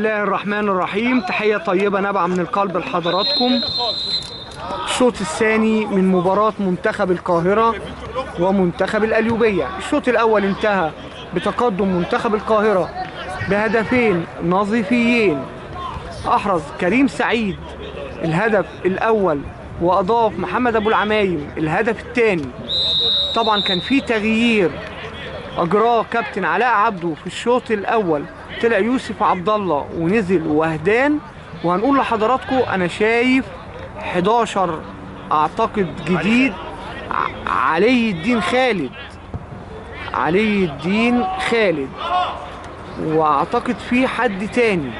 الله الرحمن الرحيم. تحية طيبة نبع من القلب لحضراتكم. الشوط الثاني من مباراة منتخب القاهرة ومنتخب القليوبية. الشوط الأول انتهى بتقدم منتخب القاهرة بهدفين نظيفيين. أحرز كريم سعيد الهدف الأول وأضاف محمد أبو العمايم الهدف الثاني. طبعا كان في تغيير أجراه كابتن علاء عبده في الشوط الأول، طلع يوسف عبد الله ونزل وهدان. وهنقول لحضراتكم أنا شايف 11 أعتقد جديد، علي الدين خالد، علي الدين خالد، وأعتقد في حد تاني،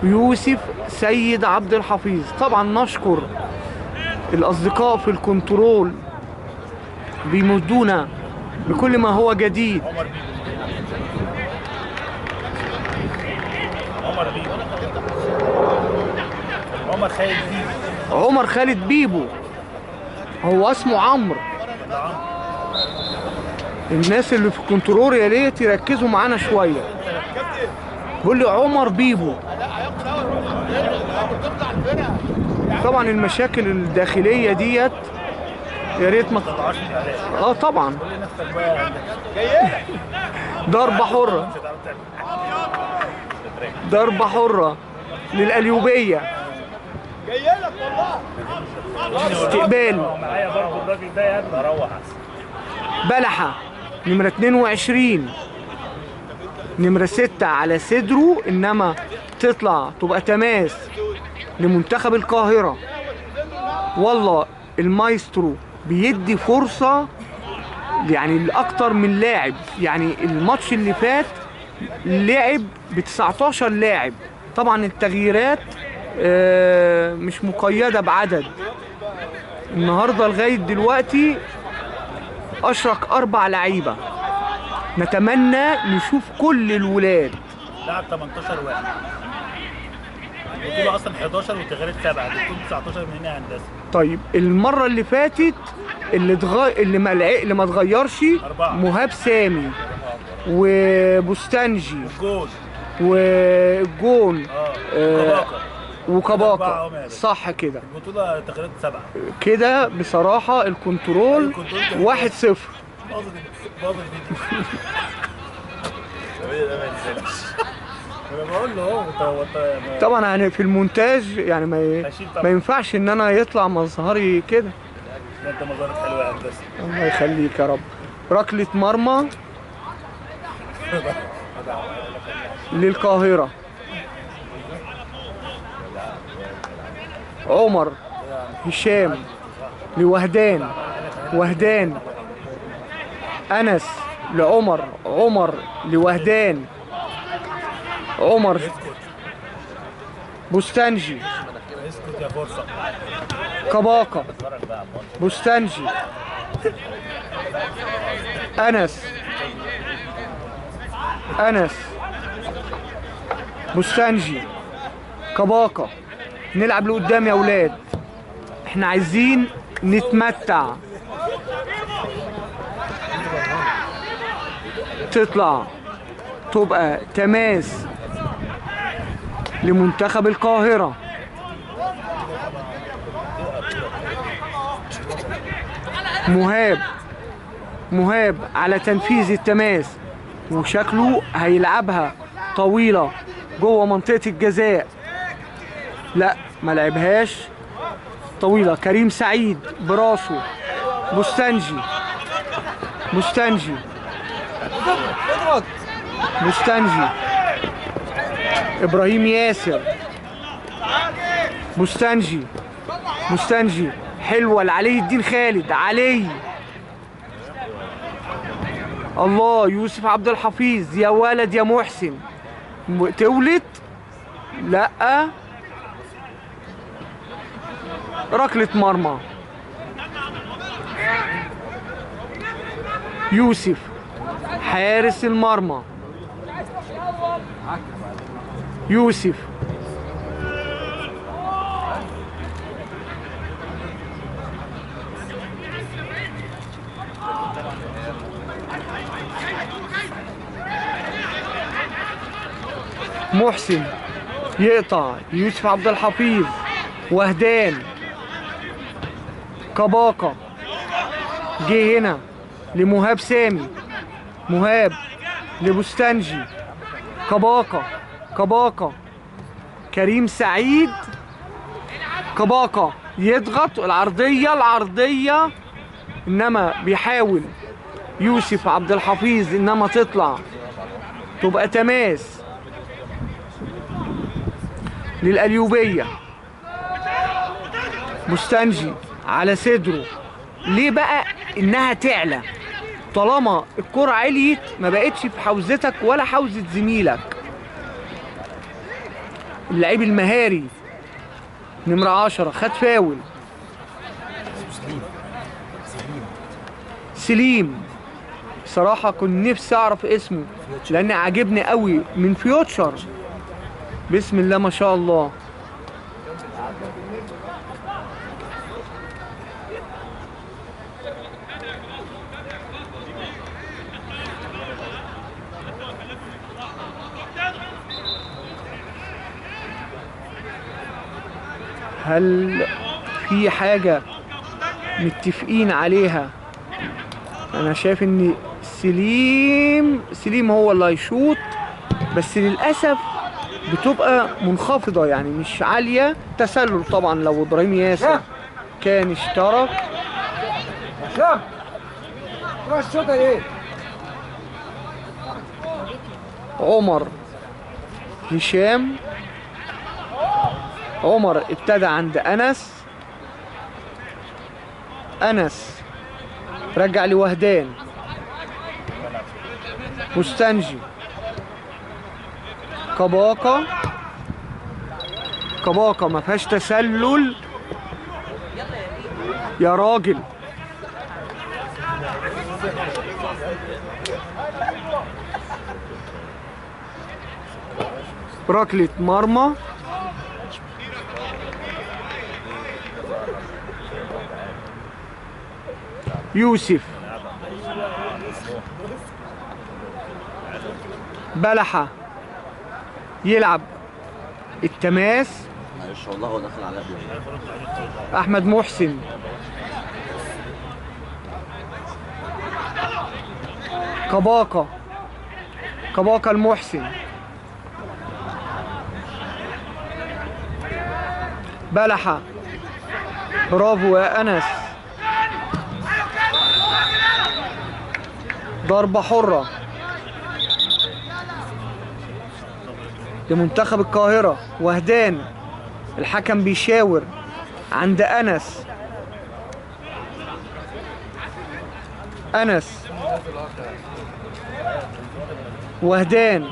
يوسف سيد عبد الحفيظ. طبعا نشكر الأصدقاء في الكنترول بيمدونا بكل ما هو جديد. عمر خالد بيبو، عمر خالد بيبو، هو اسمه عمرو. الناس اللي في الكنترول يا ريت يركزوا معانا شوية. بيقول لي عمر بيبو. طبعا المشاكل الداخلية ديت يا ريت ما طبعا ضربه حره، ضربه حره للقليوبيه. استقبال بلحه نمره 22، نمره 6 على صدره، انما تطلع تبقى تماس لمنتخب القاهرة. والله المايسترو بيدي فرصة يعني لاكتر من لاعب. يعني الماتش اللي فات لعب ب 19 لاعب. طبعا التغييرات مش مقيده بعدد. النهارده لغاية دلوقتي اشرك 4 لعيبة. نتمنى نشوف كل الولاد. لعب 18 واحد، البطولة اصلا 11 وتغيرت 7، بتكون 19 من هنا هندسة. طيب المرة اللي فاتت اللي ما اتغيرش مهاب سامي وبوستانجي والجون وكباكا، صح كده؟ البطولة تغيرت 7 كده. بصراحة الكنترول 1-0. باظ الفيديو. انا بقول له اهو. طبعا يعني في المونتاج يعني ما ينفعش ان انا يطلع مظهري كده. انت مظهرك حلو يا هندسة، الله يخليك يا رب. ركلة مرمى للقاهره. عمر هشام لوهدان، وهدان انس لعمر، عمر لوهدان، عمر بوستانجي، كباكا، بوستانجي، انس، انس، بوستانجي، كباكا. نلعب لقدام يا اولاد، احنا عايزين نتمتع. تطلع تبقى تماس لمنتخب القاهرة. مهاب، مهاب على تنفيذ التماس، وشكله هيلعبها طويلة جوه منطقة الجزاء. لا ما لعبهاش طويلة. كريم سعيد براسه، بوستانجي، بوستانجي، بوستانجي، ابراهيم ياسر، بوستانجي، بوستانجي، حلوة لعلي الدين خالد، علي، الله، يوسف عبد الحفيظ، يا ولد يا محسن، تولت، لا، ركلة مرمى. يوسف حارس المرمى، يوسف محسن يقطع يوسف عبد الحفيظ، وهدان، كباكا جه هنا لمهاب سامي، مهاب لبستنجي، كباكا، كباكا، كريم سعيد، كباكا يضغط العرضية، العرضية انما بيحاول يوسف عبد الحفيظ انما تطلع تبقى تماس للقليوبية. مستنجي على صدره، ليه بقى انها تعلى؟ طالما الكرة عليت ما بقتش في حوزتك ولا حوزة زميلك. اللعيب المهاري نمرة 10 خد فاول. سليم، صراحة كنت نفسي اعرف اسمه لان عاجبني قوي من فيوتشر، بسم الله ما شاء الله. هل في حاجة متفقين عليها؟ أنا شايف إن سليم هو اللي هيشوط، بس للأسف بتبقى منخفضة يعني مش عالية. تسلل طبعا لو إبراهيم ياسر كان اشترك. عمر هشام، عمر ابتدى عند أنس، أنس رجع لوهدان، مستنجي، كباكا، كباكا ما فيهاش تسلل يا راجل. ركلة مرمى. يوسف بلحة يلعب التماس. معلش والله هو داخل على احمد محسن، كباكا، كباكا المحسن، بلحة، برافو يا انس. ضربة حرة لمنتخب القاهرة. وهدان، الحكم بيشاور عند أنس، أنس، وهدان،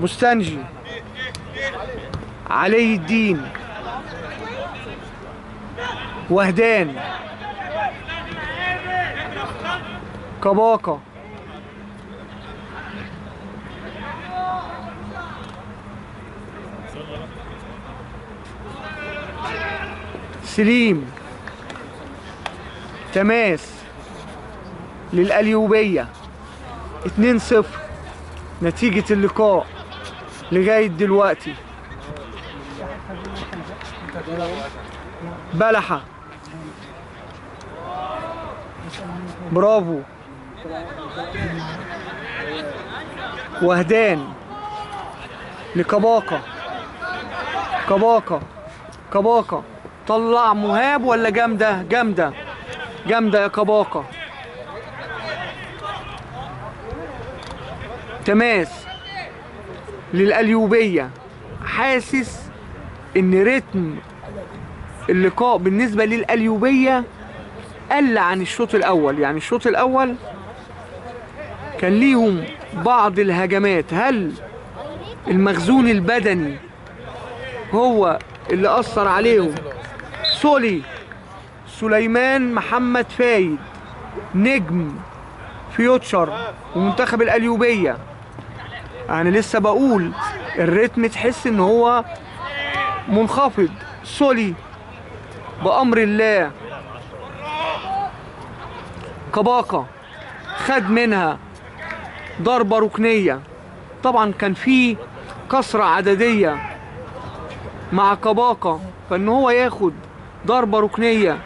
مستنجي، علي الدين، وهدان، كباكا، سليم، تماس للقليوبية. 2-0 نتيجة اللقاء لغاية دلوقتي. بلحة، برافو، وهدان لكباكا، كباكا، كباكا، طلع مهاب ولا جامدة؟ جامدة، جامدة يا كباكا. تماس للقليوبية. حاسس ان رتم اللقاء بالنسبة للقليوبية قل عن الشوط الأول، يعني الشوط الأول كان ليهم بعض الهجمات. هل المخزون البدني هو اللي أثر عليهم؟ سولي سليمان محمد فايد نجم فيوتشر ومنتخب القليوبية. أنا لسه بقول الريتم تحس إن هو منخفض. سولي بأمر الله، كباكا خد منها ضربة ركنية. طبعا كان في كسرة عددية مع كباكا، فإن هو ياخد ضربة ركنية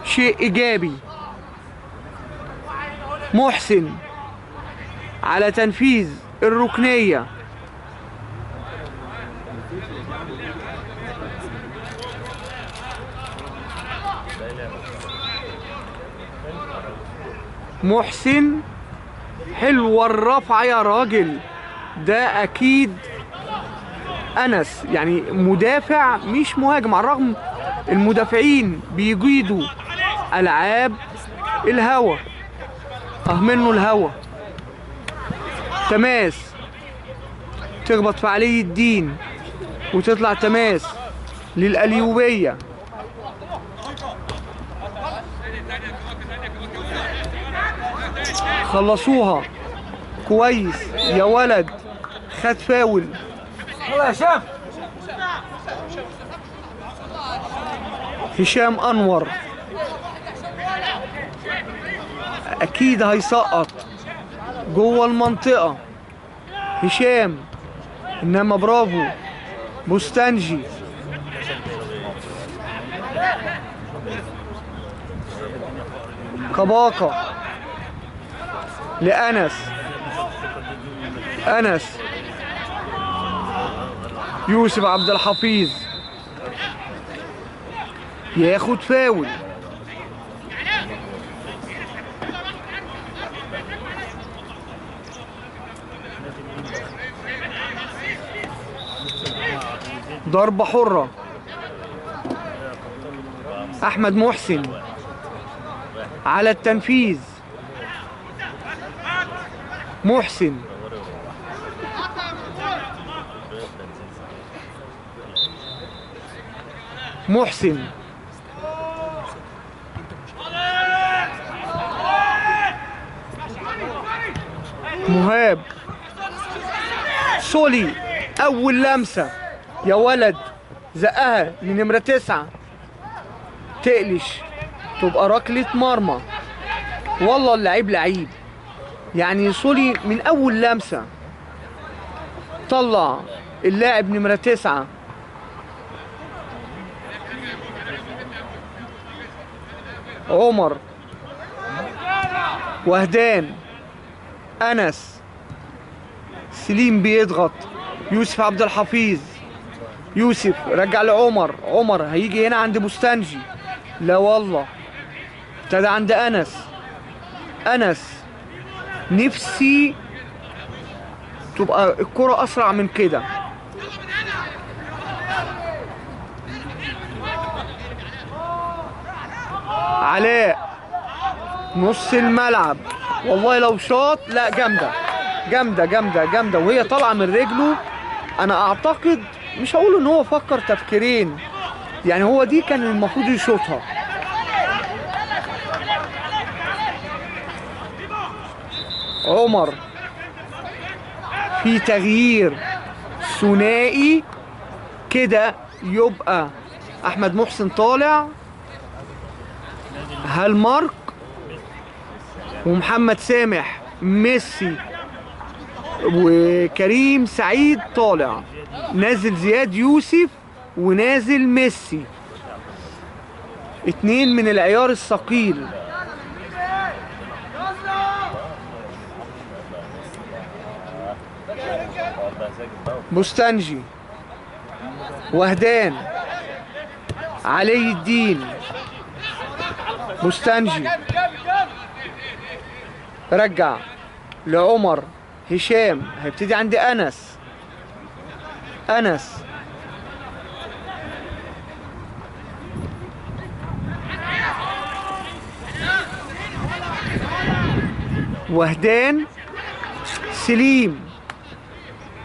شيء إيجابي. محسن على تنفيذ الركنية. محسن حلوة الرفعة يا راجل، ده أكيد أنس، يعني مدافع مش مهاجم، على الرغم المدافعين بيجيدوا ألعاب الهوا، منه الهوا. تماس تخبط في علي الدين وتطلع تماس للقليوبية. خلصوها كويس يا ولد، خد فاول. يلا هشام. هشام أنور أكيد هيسقط جوه المنطقة هشام، إنما برافو بوستنجي. كباكا لأنس، أنس يوسف عبد الحفيظ ياخد فاول. ضربة حرة أحمد محسن على التنفيذ. محسن محسن مهاب سولي، أول لمسة يا ولد، زقها لنمرة 9، تقلش تبقى ركلة مرمى. والله اللعيب لعيب، يعني سولي من أول لمسة طلع اللاعب نمرة 9. عمر وهدان أنس سليم بيضغط، يوسف عبد الحفيظ، يوسف رجع لعمر، عمر هيجي هنا عند بوستنجي، لا والله ابتدى عند أنس. أنس نفسي تبقى الكرة أسرع من كده. علاء نص الملعب، والله لو شاط، لا جامدة جامدة جامدة جامدة، وهي طالعة من رجله. أنا أعتقد مش هقول إن هو فكر تفكيرين، يعني هو دي كان المفروض يشوطها. عمر في تغيير ثنائي كده، يبقى أحمد محسن طالع، هل مارك ومحمد سامح ميسي وكريم سعيد طالع، نازل زياد يوسف ونازل ميسي، اتنين من العيار الثقيل. بوستنجي وهدان علي الدين، بوستنجي رجع لعمر، هشام هيبتدي عند أنس، أنس وهدان سليم،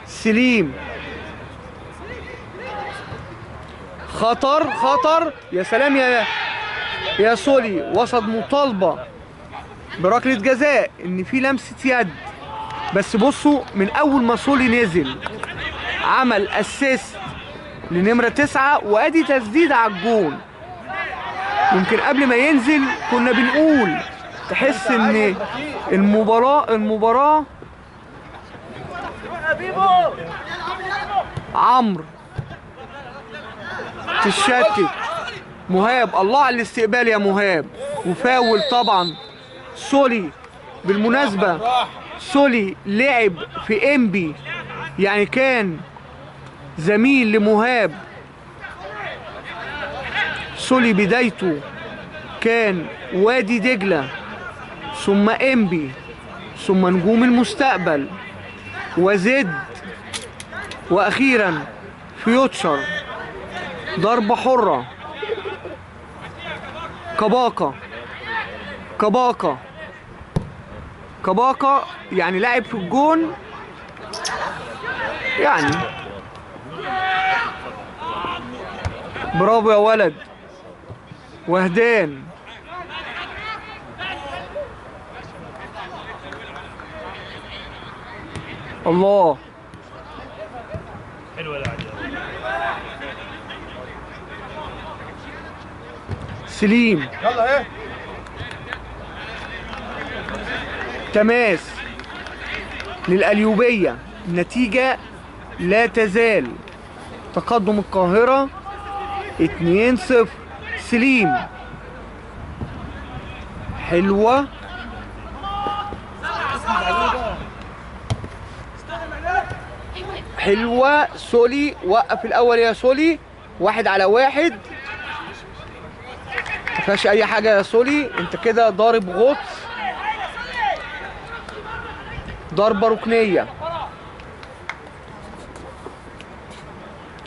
سليم خطر خطر، يا سلام يا سولي، وسط مطالبة بركلة جزاء ان في لمسة يد، بس بصوا من اول ما سولي نزل عمل assist لنمرة 9 وادي تسديد على الجون. يمكن قبل ما ينزل كنا بنقول تحس ان المباراة عمرو تشتت، مهاب، الله على الاستقبال يا مهاب، وفاول طبعا. سولي بالمناسبة، سولي لعب في انبي، يعني كان زميل لمهاب. سولي بدايته كان وادي دجلة، ثم انبي، ثم نجوم المستقبل وزد، واخيرا فيوتشر. ضربة حرة، كباكا كباكا كباكا، يعني لاعب في الجون يعني. برافو يا ولد. وهدان، الله، حلوة العجلة. سليم، يلا ايه، تماس للقليوبية. النتيجة لا تزال تقدم القاهرة 2-0. سليم، حلوة، حلوة. سولي وقف الأول يا سولي، 1 على 1، مفيهاش أي حاجة يا سولي، أنت كده ضارب غطس. ضربة ركنية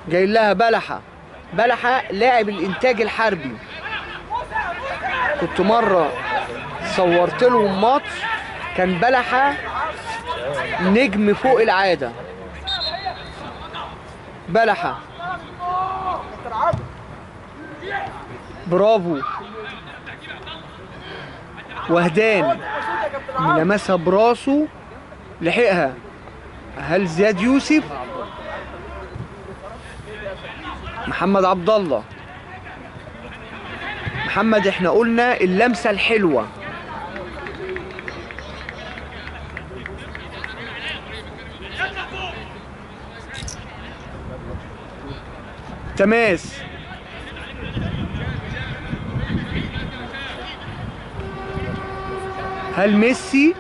جاي لها بلحة. بلحة لاعب الإنتاج الحربي، كنت مرة صورت لهم ماتش، كان بلحة نجم فوق العادة. بلحة، برافو. وهدان لمسها براسه، لحقها. هل زياد يوسف؟ محمد عبد الله. محمد احنا قلنا اللمسة الحلوة. تماس، هل ميسي؟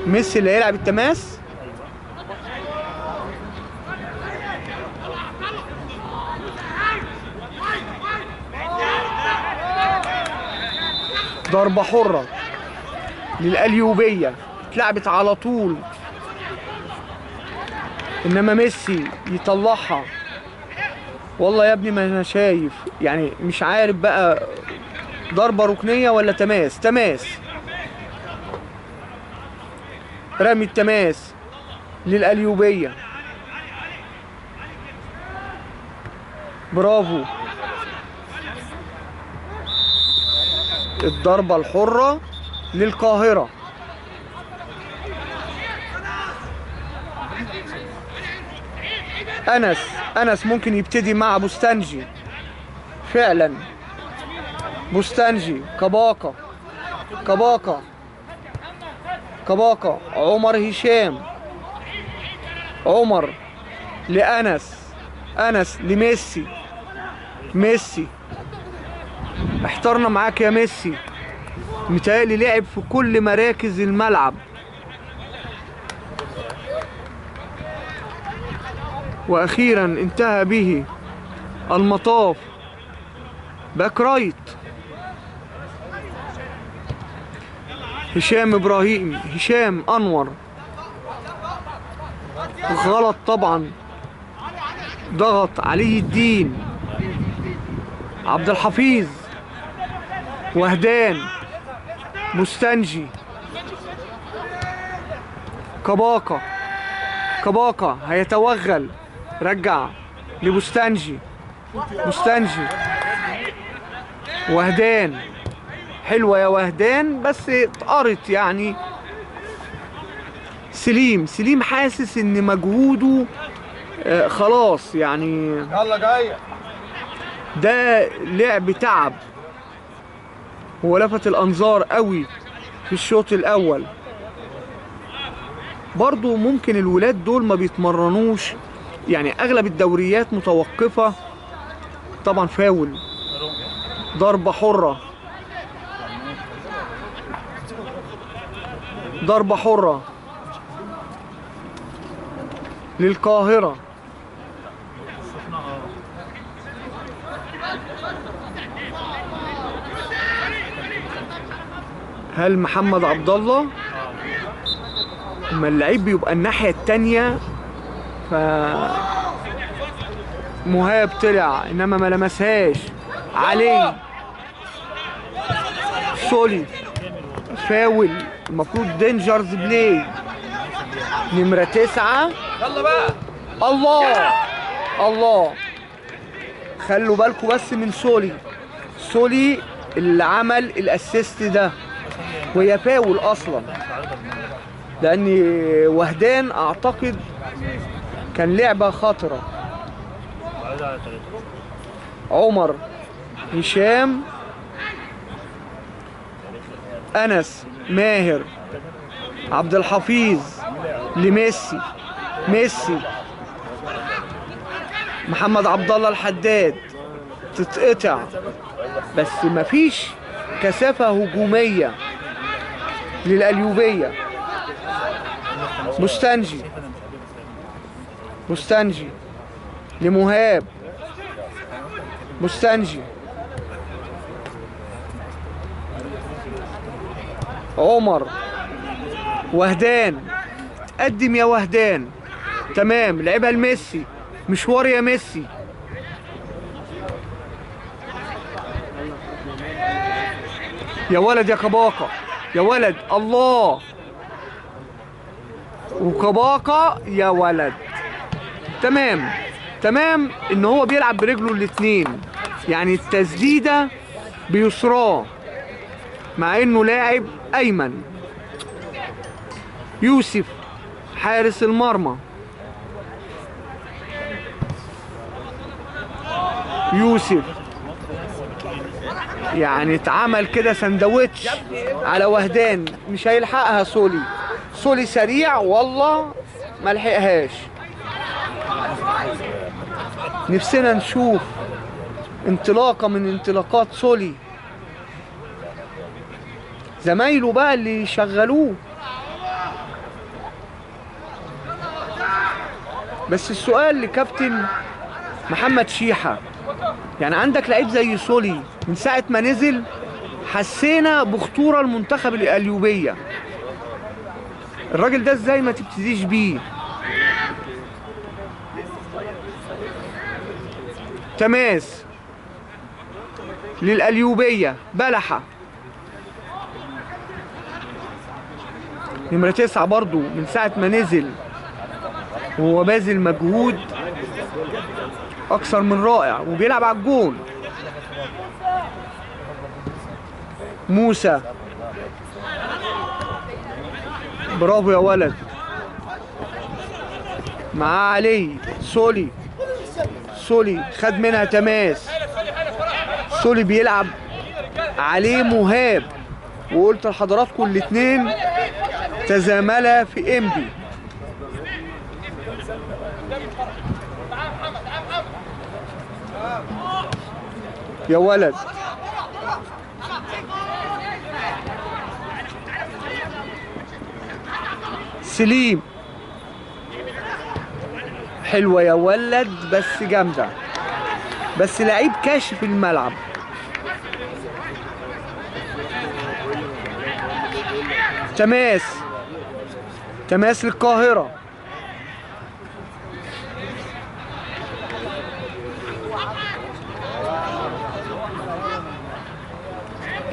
ميسي اللي هيلعب التماس؟ ضربة حرة للقليوبية، اتلعبت على طول، انما ميسي يطلعها. والله يا ابني ما انا شايف، يعني مش عارف بقى ضربة ركنية ولا تماس. تماس، رمي التماس للقليوبية. برافو. الضربة الحرة للقاهرة. أنس، أنس ممكن يبتدي مع بوستانجي. فعلا بوستانجي، كباكا كباكا كباكا، عمر هشام، عمر لأنس، أنس لميسي، ميسي احترنا معاك يا ميسي، متهيألي لعب في كل مراكز الملعب. واخيرا انتهى به المطاف. back right، هشام ابراهيم، هشام انور، غلط طبعا، ضغط علي الدين، عبد الحفيظ، وهدان، مستنجي، كباكا كباكا هيتوغل، رجع لبوستانجي، بوستانجي، وهدان، حلوة يا وهدان بس اتقرت يعني. سليم، سليم حاسس ان مجهوده خلاص يعني، يلا جاية، ده لعب تعب، هو لفت الانظار قوي في الشوط الاول. برضو ممكن الولاد دول ما بيتمرنوش، يعني اغلب الدوريات متوقفة. طبعا فاول، ضربة حرة، ضربة حرة للقاهرة. هل محمد عبد الله؟ اما اللعيب بيبقى الناحية التانية، ف مهاب طلع انما ما لمسهاش. علي سولي فاول، المفروض dangerous play. نمرة 9. يلا بقى. الله الله، خلوا بالكم بس من سولي. سولي اللي عمل ال assist ده، وهي فاول اصلا، لان وهدان اعتقد كان لعبه خطره. عمر، هشام، انس، ماهر، عبد الحفيظ لميسي، ميسي، محمد عبد الله الحداد، تتقطع بس مفيش كثافة هجومية للقليوبية. مستنجي، مستنجي لمهاب، مستنجي، عمر، وهدان، تقدم يا وهدان، تمام، لعبها لميسي، مشوار يا ميسي. يا ولد يا كباكا، يا ولد، الله، وكباكا يا ولد. تمام تمام، ان هو بيلعب برجله الاثنين، يعني التسديده بيسراه مع انه لاعب ايمن. يوسف حارس المرمى، يوسف يعني اتعمل كده سندوتش على وهدان، مش هيلحقها سولي. سولي سريع والله ما لحقهاش. نفسنا نشوف انطلاقة من انطلاقات سولي، زمايله بقى اللي شغلوه. بس السؤال لكابتن محمد شيحة، يعني عندك لعيب زي سولي من ساعة ما نزل حسينا بخطورة المنتخب القليوبية، الراجل ده ازاي ما تبتديش بيه؟ تماس للقليوبية، بلحة نمرة 9 برضو من ساعة ما نزل وهو باذل مجهود أكثر من رائع وبيلعب على الجون. موسى، برافو يا ولد، مع علي سولي. سولي خد منها تماس، سولي بيلعب عليه مهاب، وقلت لحضراتكم الاثنين تزاملا في امبي. يا ولد، سليم، حلوة يا ولد بس جامدة، بس لعيب كاشف الملعب. تماس، تماس للقاهرة.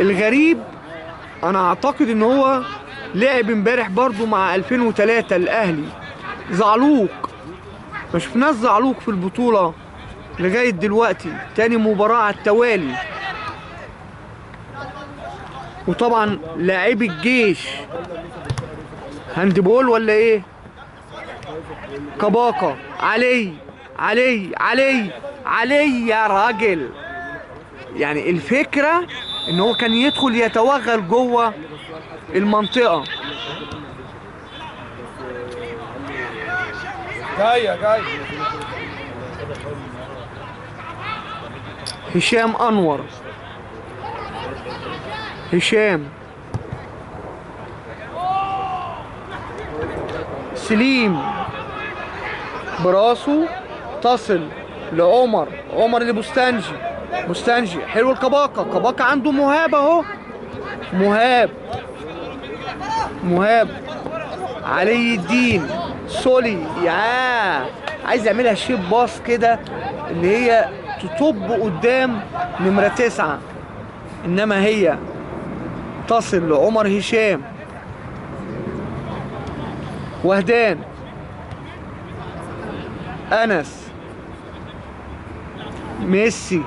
الغريب انا اعتقد ان هو لعب امبارح برضو مع 2003 الاهلي، زعلوك، ما شفناش زعلوك في البطولة لغاية دلوقتي، تاني مباراة على التوالي. وطبعا لاعبي الجيش handball ولا ايه؟ كباكا، علي علي علي علي يا راجل. يعني الفكرة ان هو كان يدخل يتوغل جوه المنطقة. جاية جاية. هشام انور، هشام، سليم براسه تصل لعمر، عمر لبستانجي، بستانجي حلو الكباكة، كباكة عنده مهاب اهو، مهاب، مهاب علي الدين، سولي، يا عايز يعملها shape pass كده اللي هي تطب قدام نمرة 9، انما هي تصل لعمر هشام، وهدان، انس، ميسي،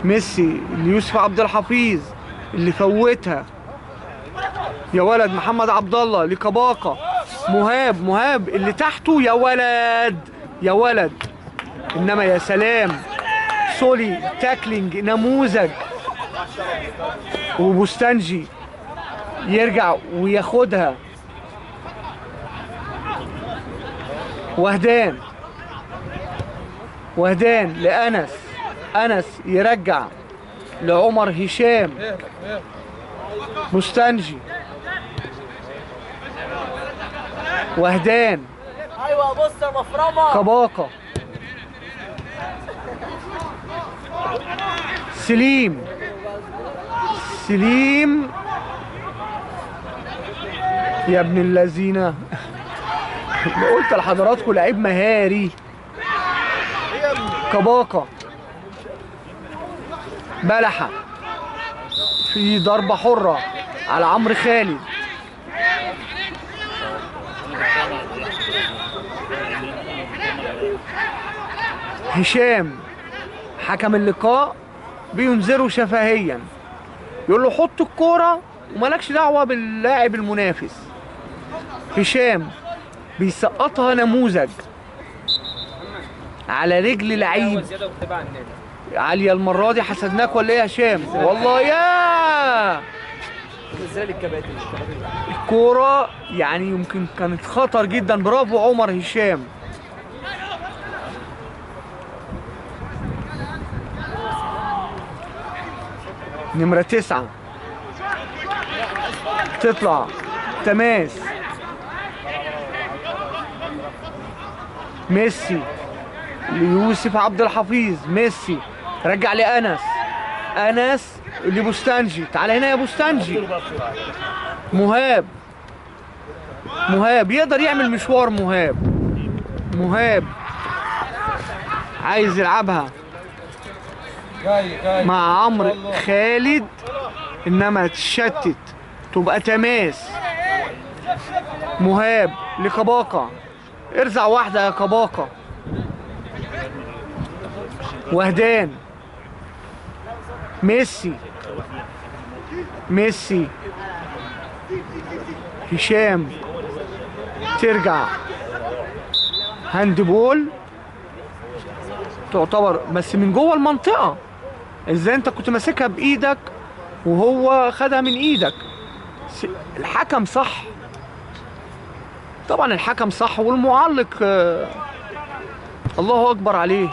ميسي ليوسف عبد الحفيظ اللي فوتها يا ولد، محمد عبد الله لكباكة، مهاب، مهاب اللي تحته يا ولد، يا ولد، انما يا سلام سولي tackling نموذج، وبوستانجي يرجع وياخدها، وهدان، وهدان لأنس، أنس يرجع لعمر هشام، بوستانجي، وهدان، ايوه بص يا مفرمه، كباكة، سليم، سليم يا ابن اللذينه، قلت لحضراتكم لعيب مهاري. كباكة، بلحة في ضربة حرة على عمرو خالد، هشام حكم اللقاء بينذره شفهيا، يقول له حط الكورة ومالكش دعوة باللاعب المنافس. هشام بيسقطها نموذج على رجل لعيب عالية المرة دي. حسدناك ولا ايه يا هشام؟ والله يا الكورة يعني يمكن كانت خطر جدا. برافو عمر هشام. نمرة 9 تطلع تماس، ميسي ليوسف عبد الحفيظ، ميسي رجع لأنس، أنس لبوستانجي، تعال هنا يا بوستانجي، مهاب، مهاب يقدر يعمل مشوار، مهاب، مهاب عايز يلعبها مع عمرو خالد، انما تشتت تبقى تماس. مهاب لكباكة، ارزع واحدة يا كباكة. وهدان، ميسي، ميسي، هشام ترجع handball تعتبر بس من جوه المنطقة. ازاي انت كنت ماسكها بايدك وهو خدها من ايدك؟ الحكم صح طبعا، الحكم صح، والمعلق الله اكبر عليه.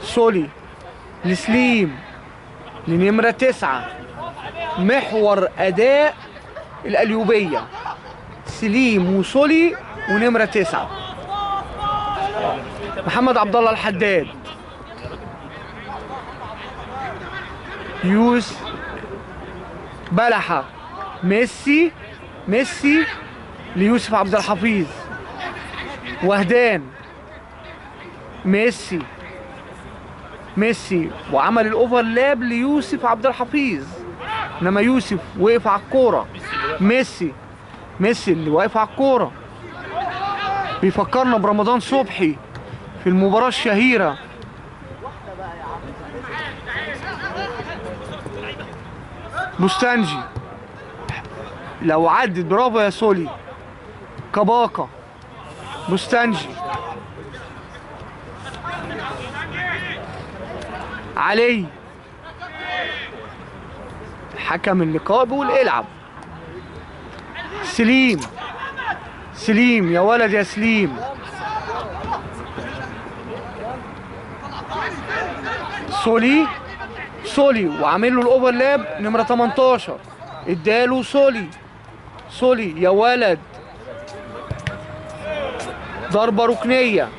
سولي لسليم لنمرة 9، محور أداء القليوبية، سليم وسولي ونمرة 9. محمد عبد الله الحداد، يوس بلحة، ميسي، ميسي ليوسف عبد الحفيظ، وهدان، ميسي، ميسي وعمل ال overlap ليوسف عبد الحفيظ، انما يوسف وقف على الكورة. ميسي، ميسي اللي واقف على الكورة، بيفكرنا برمضان صبحي في المباراة الشهيرة. بوستانجي لو عدت، برافو يا سولي. كباكا، بوستانجي، علي، حكم اللقاء بيقول العب. سليم، سليم يا ولد يا سليم. سولي، سولي وعامل له ال overlap نمره 18، اداله سولي، سولي يا ولد. ضربه ركنيه،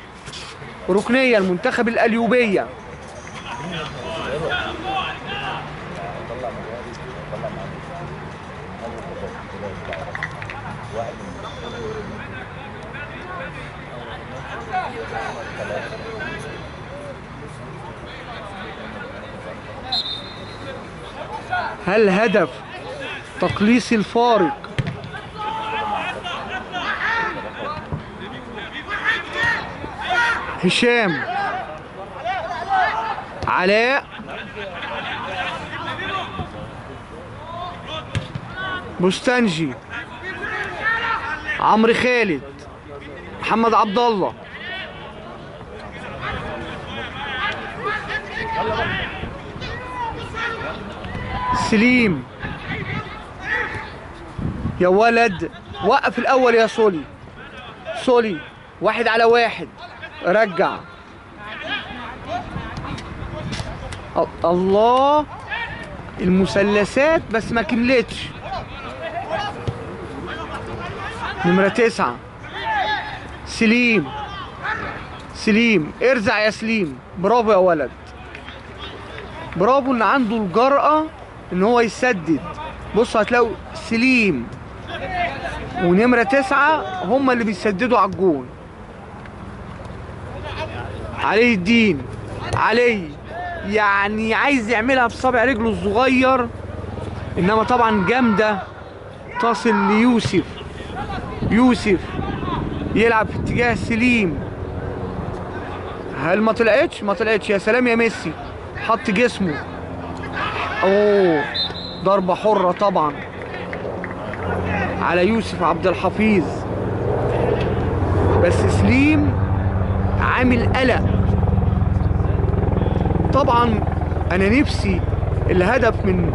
ركنيه المنتخب القليوبيه. هل هدف تقليص الفارق هشام علاء مستنجي عمرو خالد محمد عبد الله سليم يا ولد. وقف الاول يا سولي، سولي 1 على 1، رجع. الله، المثلثات بس ما كملتش. نمرة 9 سليم، سليم ارزع يا سليم، برافو يا ولد، برافو ان عنده الجرأة ان هو يسدد. بصوا هتلاقوا سليم ونمرة 9 هما اللي بيسددوا على الجون. علي الدين، علي يعني عايز يعملها بصابع رجله الصغير، انما طبعا جامدة. تصل ليوسف، يوسف يلعب في اتجاه سليم. هل ما طلعتش؟ ما طلعتش. يا سلام يا ميسي، حط جسمه. اوه، ضربة حرة طبعا على يوسف عبد الحفيظ، بس سليم عامل قلق. طبعا انا نفسي الهدف من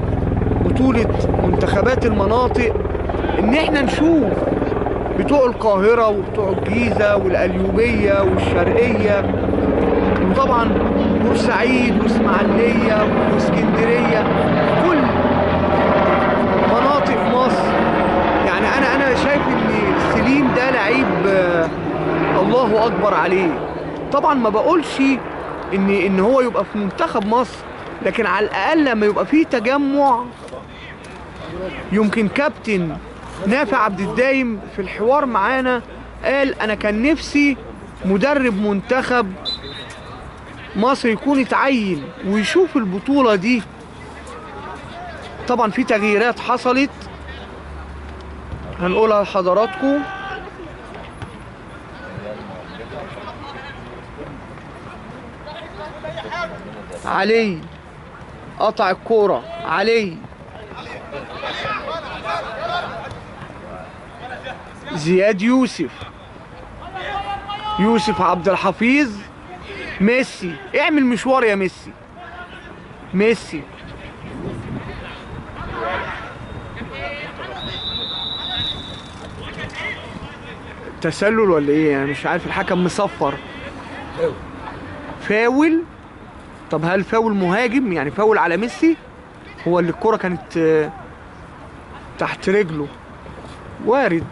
بطولة منتخبات المناطق ان احنا نشوف بتوع القاهرة وبتوع الجيزة والقليوبية والشرقية، وطبعا بورسعيد واسماعيلية واسكندرية، كل مناطق مصر. يعني انا شايف ان سليم ده لعيب الله اكبر عليه. طبعا ما بقولش ان هو يبقى في منتخب مصر، لكن على الاقل لما يبقى فيه تجمع. يمكن كابتن نافع عبد الدايم في الحوار معانا قال انا كان نفسي مدرب منتخب مصر يكون اتعين ويشوف البطولة دي. طبعا في تغييرات حصلت هنقولها لحضراتكم. علي قطع الكورة، علي زياد يوسف، يوسف عبد الحفيظ، ميسي اعمل مشوار يا ميسي، ميسي تسلل ولا ايه؟ انا مش عارف، الحكم مصفر. فاول. طب هل فاول مهاجم؟ يعني فاول على ميسي، هو اللي الكرة كانت تحت رجله، وارد.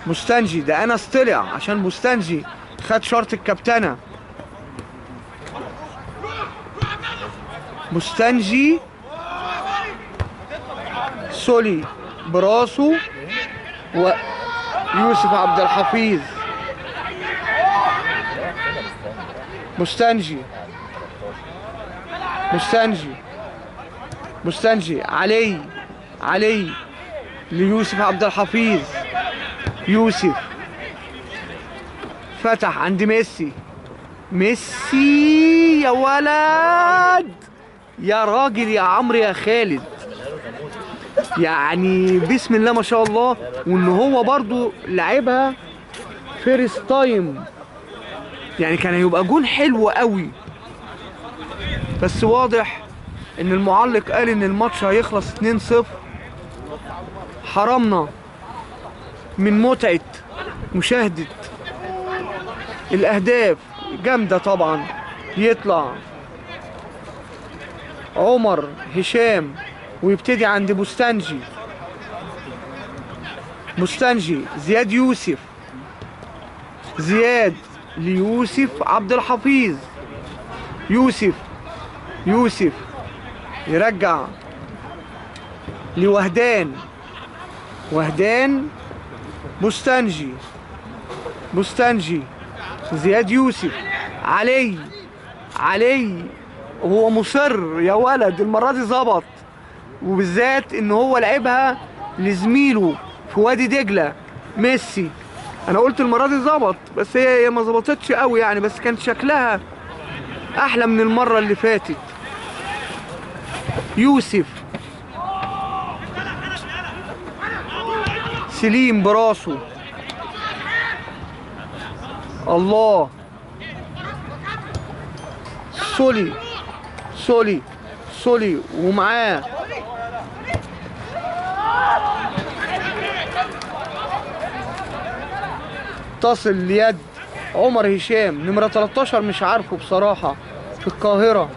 مستنجي ده انس طلع عشان مستنجي خد شرط الكابتنة. مستنجي سولي براسه ويوسف عبد الحفيظ. مستنجي مستنجي مستنجي علي، علي ليوسف عبد الحفيظ. يوسف فتح عند ميسي، ميسي يا ولد يا راجل يا عمرو يا خالد، يعني بسم الله ما شاء الله. وان هو برضو لعبها first time، يعني كان هيبقى جون حلو قوي، بس واضح ان المعلق قال ان الماتش هيخلص 2-0. حرمنا من متعة مشاهدة الاهداف جامدة. طبعا يطلع عمر هشام ويبتدي عند بوستانجي، بوستانجي زياد يوسف، زياد ليوسف عبد الحفيظ، يوسف، يوسف يرجع لوهدان، وهدان بوستانجي، بوستانجي زياد يوسف، علي، علي هو مصر يا ولد المرة دي ظبط، وبالذات ان هو لعبها لزميله في وادي دجلة ميسي. انا قلت المرة دي ظبط، بس هي ما ظبطتش قوي يعني، بس كان شكلها احلى من المرة اللي فاتت. يوسف سليم براسه، الله، سولي، سولي، سولي ومعاه تصل ليد عمر هشام نمرة 13، مش عارفه بصراحة، في القاهرة.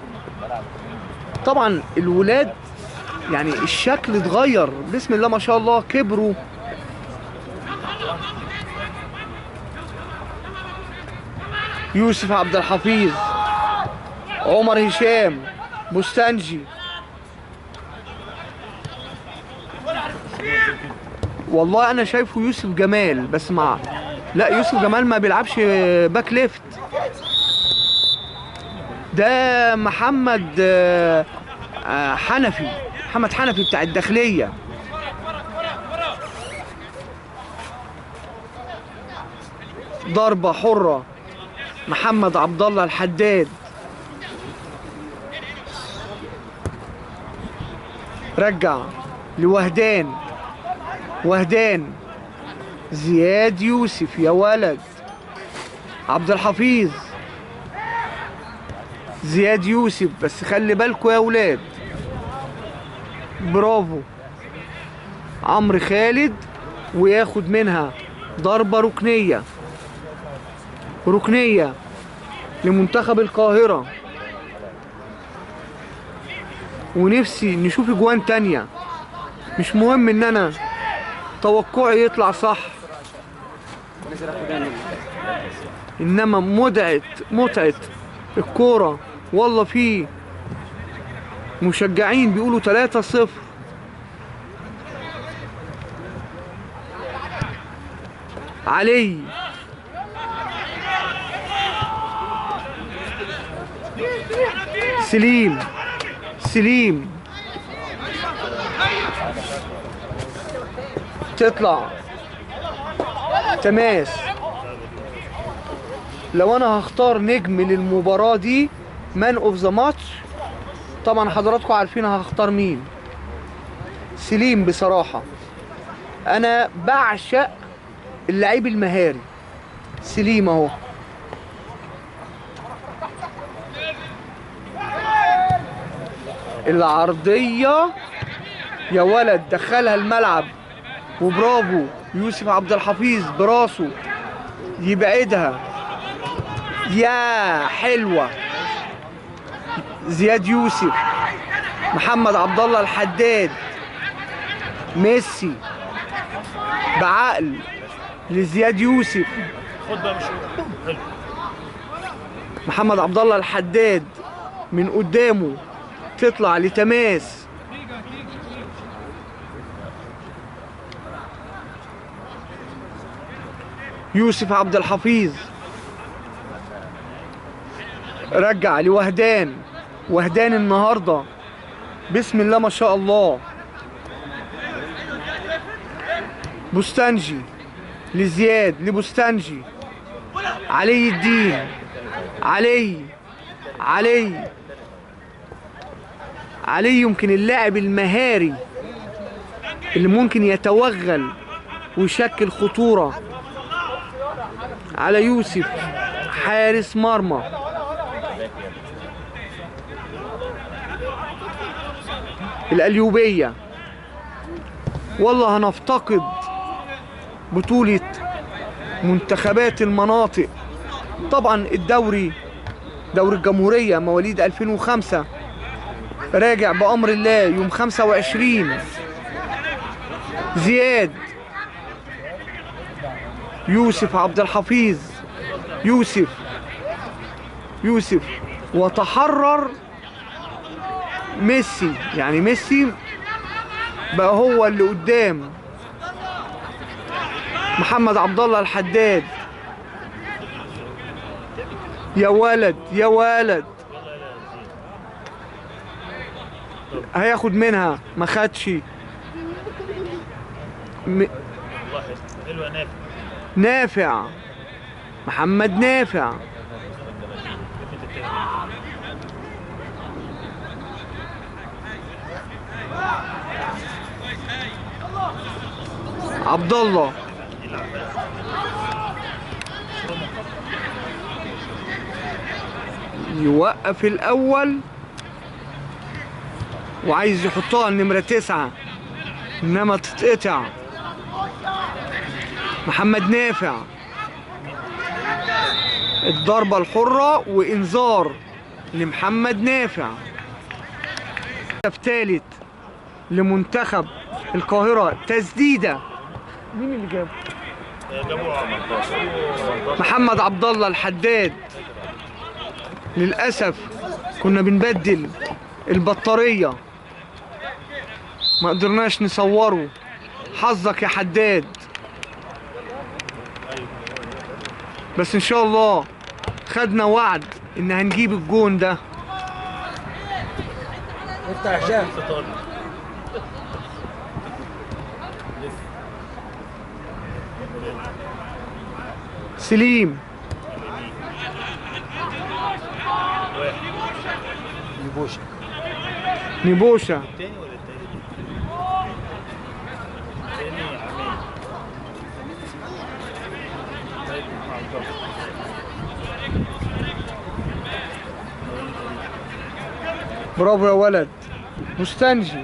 طبعا الولاد يعني الشكل اتغير، بسم الله ما شاء الله، كبروا. يوسف عبد الحفيظ، عمر هشام، بوستانجي. والله انا شايفه يوسف جمال، بس مع لا يوسف جمال ما بيلعبش back left، ده محمد حنفي، محمد حنفي بتاع الداخلية. ضربة حرة محمد عبد الله الحداد، رجع لوهدان، وهدان زياد يوسف يا ولد، عبد الحفيظ، زياد يوسف، بس خلي بالكوا يا ولاد، برافو عمرو خالد، وياخد منها ضربة ركنية، ركنية لمنتخب القاهرة. ونفسي نشوف اجوان تانية، مش مهم ان انا توقعي يطلع صح، انما متعة الكورة. والله في مشجعين بيقولوا 3-0. علي، سليم، سليم تطلع تماس. لو انا هختار نجم للمباراة دي man of the match، طبعا حضراتكم عارفين هختار مين. سليم بصراحة، انا بعشق اللعيب المهاري. سليم اهو، العرضية يا ولد دخلها الملعب، وبرافو يوسف عبد الحفيظ براسه يبعدها، يا حلوة. زياد يوسف، محمد عبد الله الحداد، ميسي بعقل لزياد يوسف، محمد عبد الله الحداد من قدامه تطلع لتماس. يوسف عبد الحفيظ رجع لوهدان، وهدان النهارده بسم الله ما شاء الله. بوستانجي لزياد، لبوستانجي، علي الدين، علي، علي، علي يمكن اللاعب المهاري اللي ممكن يتوغل ويشكل خطورة على يوسف حارس مرمى. القليوبية. والله هنفتقد بطولة منتخبات المناطق. طبعا الدوري، دوري الجمهورية مواليد 2005، راجع بأمر الله يوم 25. زياد يوسف عبد الحفيظ، يوسف يوسف، وتحرر ميسي، يعني ميسي بقى هو اللي قدام محمد عبد الله الحداد. يا ولد يا ولد، هياخد منها، ما خدش. نافع، محمد نافع. عبد الله، يوقف الأول وعايز يحطها النمرة 9، إنما تتقطع. محمد نافع، الضربة الحرة وإنذار لمحمد نافع. هدف ثالث لمنتخب القاهرة، تسديدة. مين اللي جابه؟ محمد عبد الله الحداد. للأسف كنا بنبدل البطارية، ما قدرناش نصوره. حظك يا حداد، بس ان شاء الله خدنا وعد ان هنجيب الجون ده. افتح هشام. سليم، نبوشة، نبوشة، برافو يا ولد. مستنجي،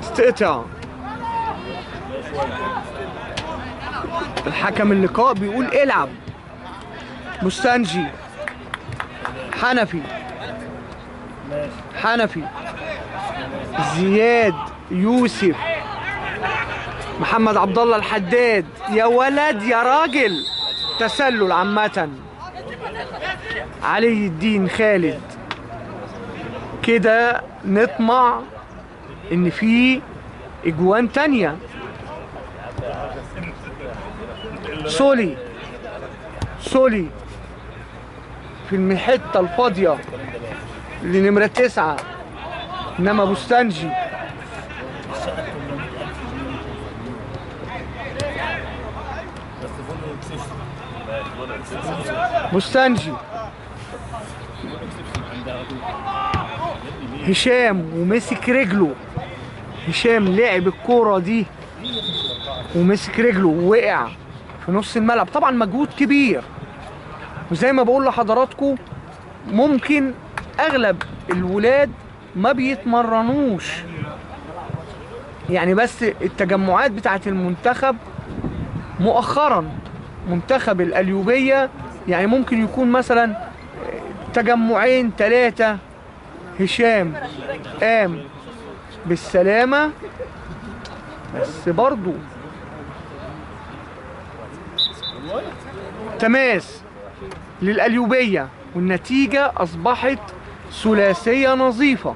تتقطع. الحكم اللقاء بيقول العب. مستنجي، حنفي، حنفي، زياد يوسف، محمد عبد الله الحداد. يا ولد يا راجل، تسلل عامة. علي الدين خالد. كده نطمع ان في اجوان تانية. سولي، سولي في الحتة الفاضية لنمرة 9، انما بوستنجي. بوستنجي، هشام ومسك رجله. هشام لعب الكورة دي ومسك رجله ووقع في نص الملعب. طبعا مجهود كبير، وزي ما بقول لحضراتكم ممكن اغلب الولاد ما بيتمرنوش، يعني بس التجمعات بتاعت المنتخب مؤخرا، منتخب القليوبية يعني ممكن يكون مثلا تجمعين 3. هشام قام بالسلامة، بس برضو تماس للقليوبية، والنتيجة أصبحت ثلاثية نظيفة.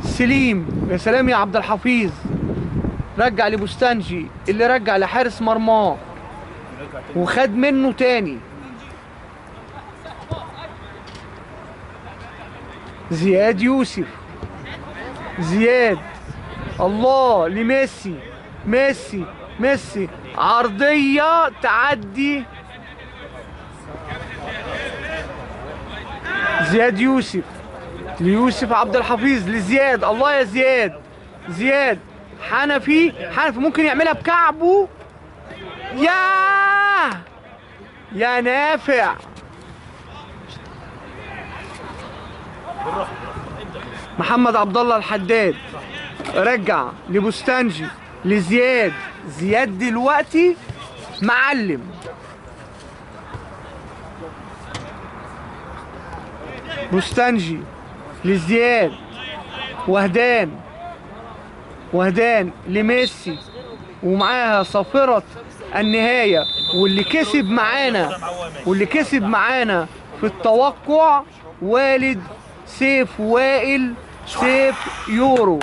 سليم، يا سلام يا عبد الحفيظ، رجع لبوستنجي اللي رجع لحارس مرماه وخد منه تاني. زياد يوسف، زياد، الله لميسي، ميسي، ميسي، عرضية تعدي. زياد يوسف ليوسف عبد الحفيظ لزياد، الله يا زياد، زياد، حنفي، حنفي ممكن يعملها بكعبه يا نافع. محمد عبد الله الحداد رجع لبوستانجي لزياد. زياد دلوقتي معلم. بوستانجي لزياد، وهدان، وهدان لميسي، ومعاها صافرة النهاية. واللي كسب معانا، واللي كسب معانا في التوقع والد سيف وائل سيف يورو،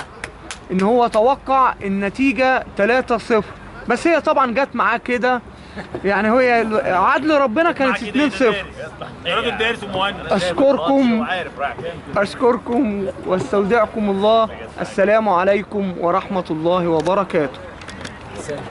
ان هو توقع النتيجة 3-0، بس هي طبعا جت معاه كده، يعني هي عدل ربنا كانت 2-0. راجل دارس ومهندس. اشكركم، اشكركم واستودعكم الله. السلام عليكم ورحمة الله وبركاته.